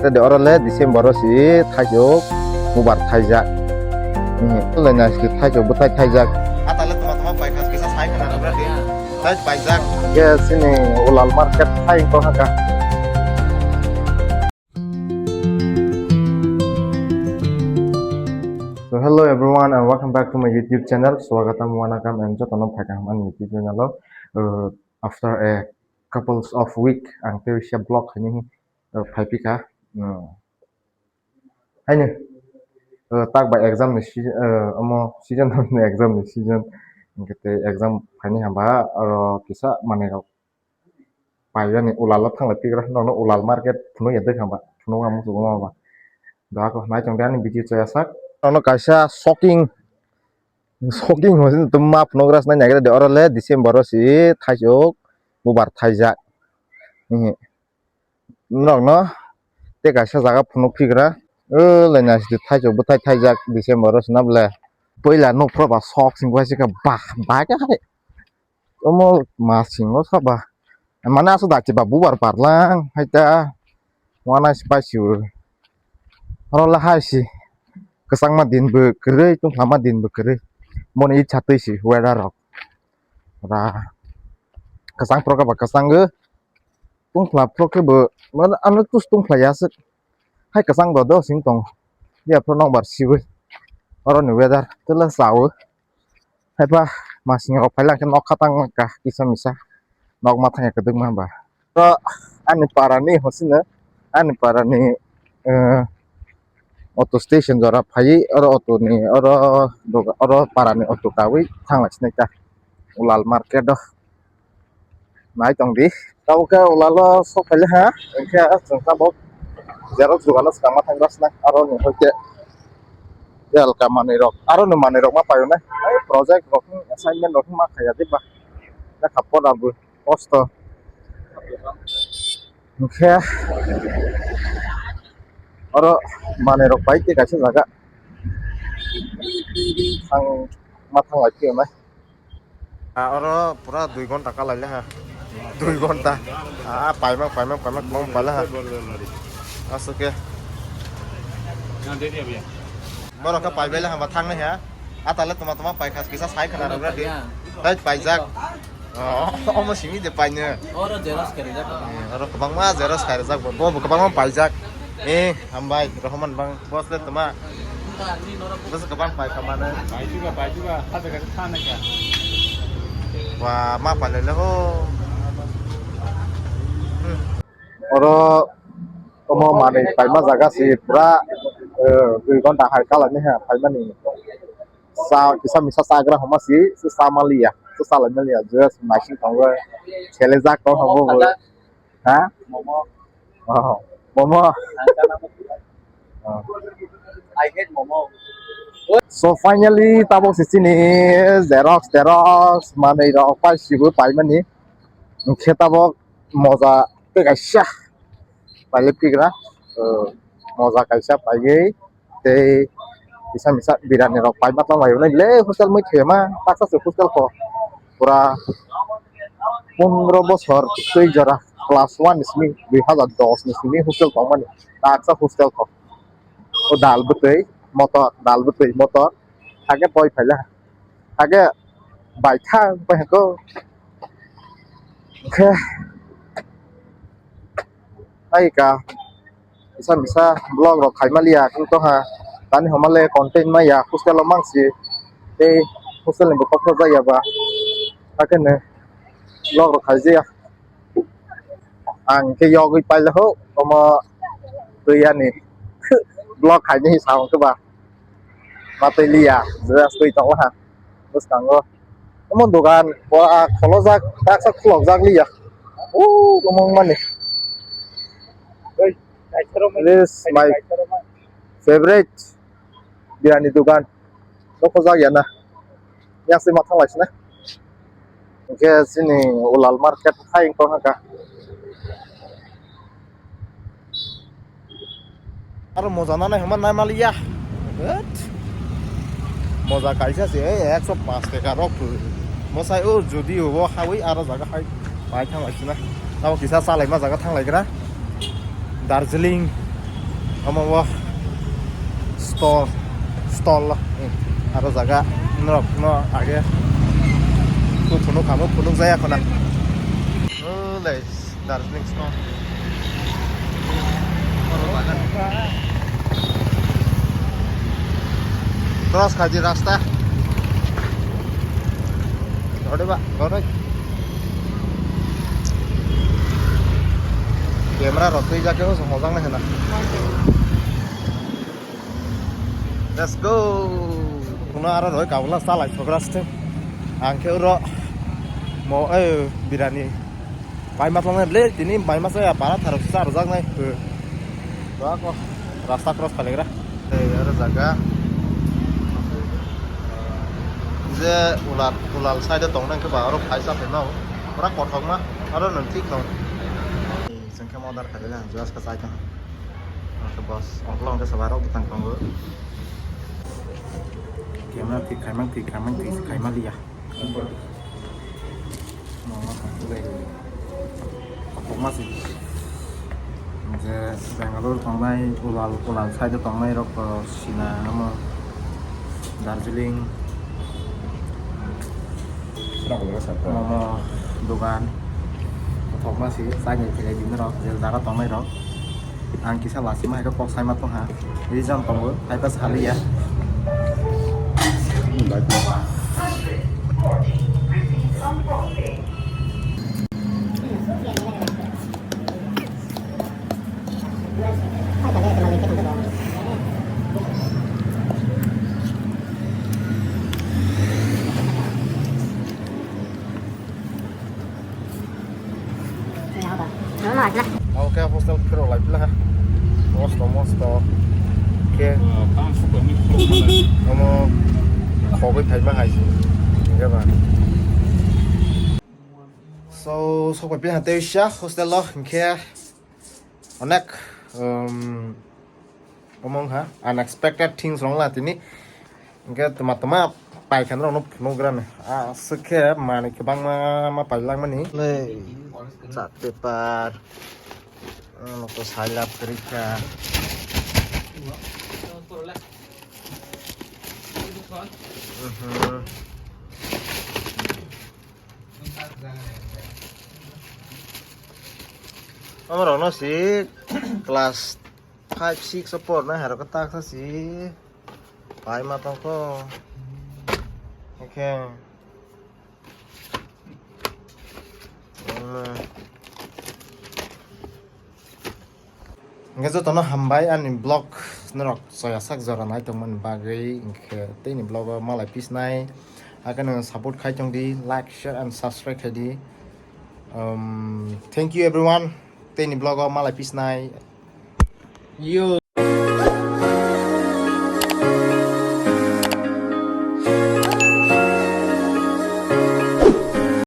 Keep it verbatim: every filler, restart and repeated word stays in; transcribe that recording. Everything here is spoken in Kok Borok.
De oro le December o si thaisok bubar thaijak. Lai na si thaisok bwthai thaijak. Atale tuma tuma pai khas kisa sai khana rwgra di. Thai paijak. Ke sini Ulal market thai ko haka. So hello everyone and welcome back to my YouTube channel. Swagatam wanakam and jotono phaikha hamani YouTube channel o. Uh, after a couples of week ang tei vlog khaini, uh, phai pika. Hmm. Haino, uh, tak bai exam ni season, uh, omo season ni exam ni season. Hingke tei exam phaini hamba oro kisa manwi rok paiyani Ulal o thanglai pigra, nono Ulal market phunuk ya dwkhang ba, phunuk ang muchungo ma ba. Da ko nai tong ani video chaya sak. Nono kaisa shocking, shocking ho sin tum ma phunuk ras nai nai de oro le December o si thaisok bubar thaijak. Norok no tei kaisa jaga phunuk pigra. O lai na si thaisok bwthai thaijak December o si na bole. Puila nukphro ba sok sing bai se kha ba, ba khe hai. Omo masingo saba. Mane aswk dakti ba bubar parlang hai ta. Wana si pai si uro. Oro le hai si. Kwchangma din bo kwrwi, tungflama din bo kwrwi. Boni itsa twi si weather rok. Ra. Kwchang phro khe ba kwchango. Tungfla phro khe bo, mane ano tus tungfla ya aswk. Hai kwchang bo do sing tong. Ya phro nokbar siwi. Oro ni weather tela sawi. Haiba masing rok phailak khe nok khatang ka kisa misa nok ma thangya kwdwkma ba. Oro ani para ni hosino ani para ni, eh, auto station jora phaiwi oro auto ni oro doga-, oro para ni auto kawi thanglaisini ka Ulal market o. Nai tong di. Tabuk khe Ulal o sok phaile ha, hwnkhe chwng tabuk xerox dogan o swkang ma thang rw sna, aro ni hoi khe telka manwi rok, aro ni manwi rok ma paio nai, ai project rok ni assignment rok ma khaiya de ba, lekha pora bo kosto. Hwnkhe oro manwi rok pai tei kaisa jaga thang ma thang lai phio nai. Ah, oro pura dui ghonta kalai le ha. Dui ghonta. Ah, paima, paima, paima, kwbang paila ha. Aswk khe. Borok khe paibai le ha, ba thang nai ha. Atale tuma tuma pai khas kisa sai khana rwgra di. Dai paijak. Oh, omo simi de paine. Oro xerox kharijak. Oro kwbangma xerox kharijak bo. Bo kwbangma paijak. Eh, hambai, Rohman bang, boss le tuma. Boss kwbang pai kamane. Pai juga, pai juga. Ada kata sana kya? Wah, ma pai le ho. Oro omo manwi paima jaga si pura, eh, dui ghonta hai kala ni ha paimani. Sa kisa misa sagra homa si, si sa maliya, si sa lai maliya, just masing tongo. Chele jak tong habo bo. Ha? Momo. Oh, momo. Ang sana mo. Oh. I hate momo. So finally tabok si chini xerox, xerox manwi rok pai sibo paimani. Hwnkhe tabok moja tei kaisa pailep tigra. Oh, moja kaisa paiwi. Tei kisa misa birani rok pai ma tong lai le hostel mui thema taksa se hostel ko pura pondro bosor twi jora class one ni simi dui hazar dos ni simi hostel tong mani taksa hostel ko o dal bwtwi motor dal bwtwi motor hake toi phaila hake bai thang pai hako khe ai ka Misa misa vlog rok khai maliya khe tongha tani homa le content maya hostel o mangsi tei hostel ni bo kothok jaya ba hakhe no vlog rok khai jaya ang khe yogwi paila ho omo twi ani vlog khai ni sa hwnkhe ba. Matwi liya, just twi tongo ha. Bwskango. Omo dogan, bo a kholojak, baksa khulokjak liya. O, omo wngmani. This my favorite birani dogan. Nokojak ya na. Yang swi ma thang lai sina. Hingke chini Ulal market hai wngkha kha. Aro moja nanai hwnba naimaliya. Hwt. Moja kaisa se, eh, ekso pash taka rok. Mwsai o jodi o hawi aro jaga hai pai thang lai sina. Tamo kisa chalaima jaga thang lai gra. Darjeeling. Omo bo stall, stall lo. Hmm. Aro jaga norok no age. Ku phunuk kamo phunuk jaya khona. Ulai Darjeeling stall. Oro bagan. Cross khaji rasta. Ode ba, ode. Camera rok twi jak khe hojak nai hena. Let's go. Kuno aro roi kabla salai sogra ste. Ang khe uro mo, eh, birani. Bai ma tongnai le tini bai ma saya para tharok sa rojak nai. Doa ko rasta cross khalegra. Tei aro jaga. Je ulal, ulal side tongnai khe ba aro phaisa pheno. Pura kothokma aro nang thik tong. Chwng khe order khailai ang juas ka chai tong. Ang khe boss ongkhlong khe sabai rok bwtang tongo. Camera thik khaimang thik khaimang thik khaima liya. Mama khailai. Kokma si. Je Bangalore tongnai ulal ulal side tongnai rok sina amo Darjeeling. Momo dogan. Kokma si side ni thilai din rok je jaga tongnai rok. Ang kisa lasi ma hai kok sai ma tong ha. Reason tongo, hai ta saliya. Oke, hostel phirok lai pila ha. Mosto, mosto. Ke. Omo khogwi phaima hai se. Hingke ba. So, sokbai pila ha tei sha hostel o hingke onek, um, Omo wngkha unexpected things rok la tini. Hingke toma toma paikha norok no phunuk gra ni. Aswk khe manwi kwbangma ma pailak mani. Nei, chart paper. Ano to sai lab kwrwi kha. Mhm. Omo rok no si class five, six o pornai hai rok khe taksa si pai ma tong kho. Hingkhe, um, hingkhe jotono hambai ani vlog norok soya sak jora nai tongmani bagwi, hingkhe teini vlog o malai pisnai, hakhe nwng support khai tong di, like, share and subscribe khai di. Um, thank you everyone, teini vlog o malai pisnai. Yo.